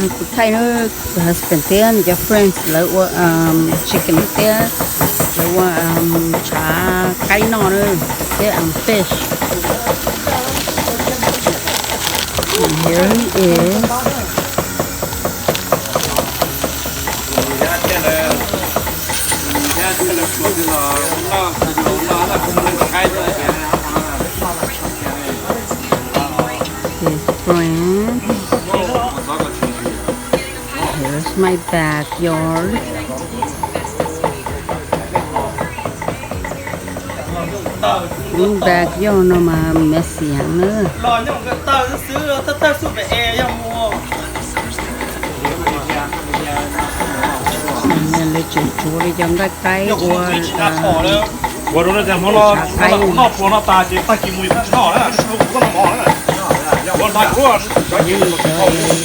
Kuv thaij na, kuv husband thiab nws cov friends lawv ua chicken thiab lawv ua tshav qaib noj na, thiab fish. And here he is. His friend. Here's my backyard. Lub backyard no mas messy heev na. Lawv tseem tshuav li cov nqaij qaib ua, ua rau no tas ces tag kis mus tsis noj na, kuv noj mov na.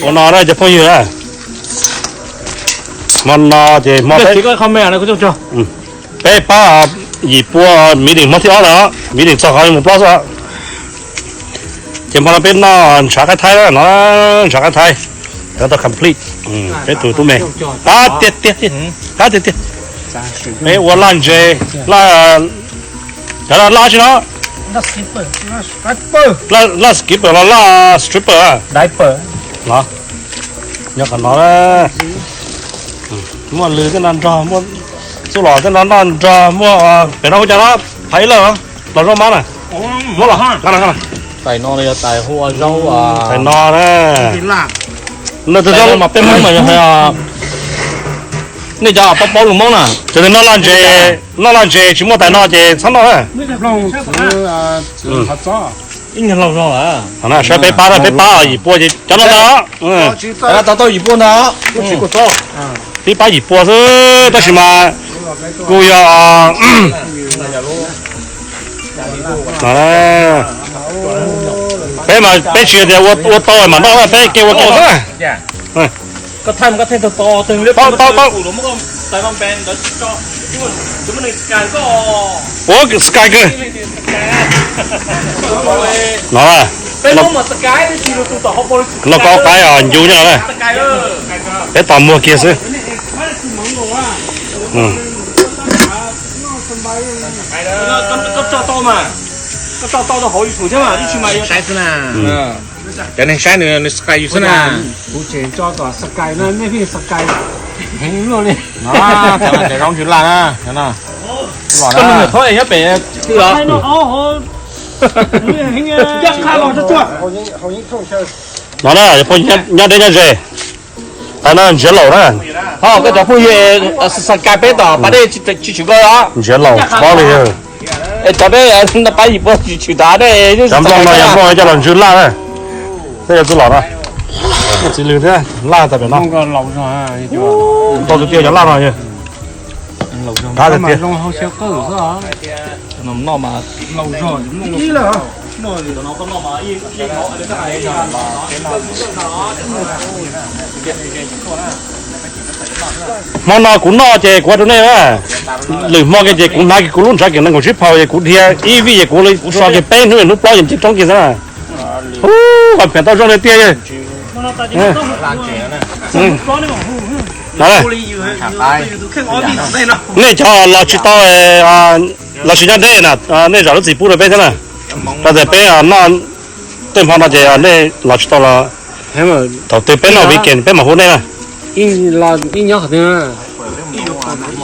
Ua no na cov phooj ywg na, hmo no ces hmo peb pab yim pua meeting hmo thib ob lawm, meeting txog qhov mus plob xwb. Ces hmo no peb noj ntshav qaib thaib no, ntshav qaib thaib, cov tau complete, peb tus tub me, qab tiag tiag, qab tiag tiag. Peb ua laj ntses, laj, cov laj tsi no, laj skipper los laj stripper los, nyob qhov no, muaj lws tej no nrog, muaj txuj lom tej no noj nrog, muaj pem no hu cas no, phais ib lawm, los zoo mas na, muab los, tais no yog tais hu ua zaub, tais no na, no tais no mas peb Hmoob mas yog, nej cov paub paub lus Hmoob na, cov no noj laj ntses, noj laj ntses tsis muaj tais no ces txhob noj na. Ib nyuag laug zog lawm. Saib peb pab, peb pab yim pua ces cov no ntag. Tau yim pua ntag. Peb pab yim pua xwb tab sis mas kuj yog, peb mas peb tsis tias ua tau mam noj, peb kev ua kev noj xwb. Ua sky kawg no, lauj kaub qaib os, ncu nyob no, peb tos muag kiag xwb. Saib xwb na, cov neeg saib nws, nws sky yus xwb na. Kuv tseem tso kom sky no, nej pheej sky heev luaj li. Cov no ces zaub ntsws laj na, cov no. Koj nug nyob pem twg os? No na, nyob deb nyob ze. Tais no ntsiav laus na. Ho koj cov phooj ywg sky peb tom pas dej tsis tshwm koj os. Ntsiav laus txhob li. Es cov peb pab yim pua tsis tshwm tas dej. Cov nplooj no yog nplooj coj los ntsws laj na. Peb yuav txwj los na. Txiv lws thiab laj tas pem no. Tau tus tiag cov laj no. Qab tiag tiag. Hmo no kuv noj ces kuv hais rau nej na, lwm hmo kiag ces kuv hnav kiag kuv lub ntshav kev nees nkaum tsib phaus ces kuv dhia ib vij ces kuv so kiag peb hnub, hnub plaub ces nce roob kiag xwb na. Ub, qhov pem tau zoo li tiag. Nej cov los tsis tau, los tsis nyob deb na, nej zam lub txim pub rau peb thiab na. Rau tias peb noj tej hmo no ces nej los tsis tau los, thaum twg peb noj weekend peb mam hu nej na.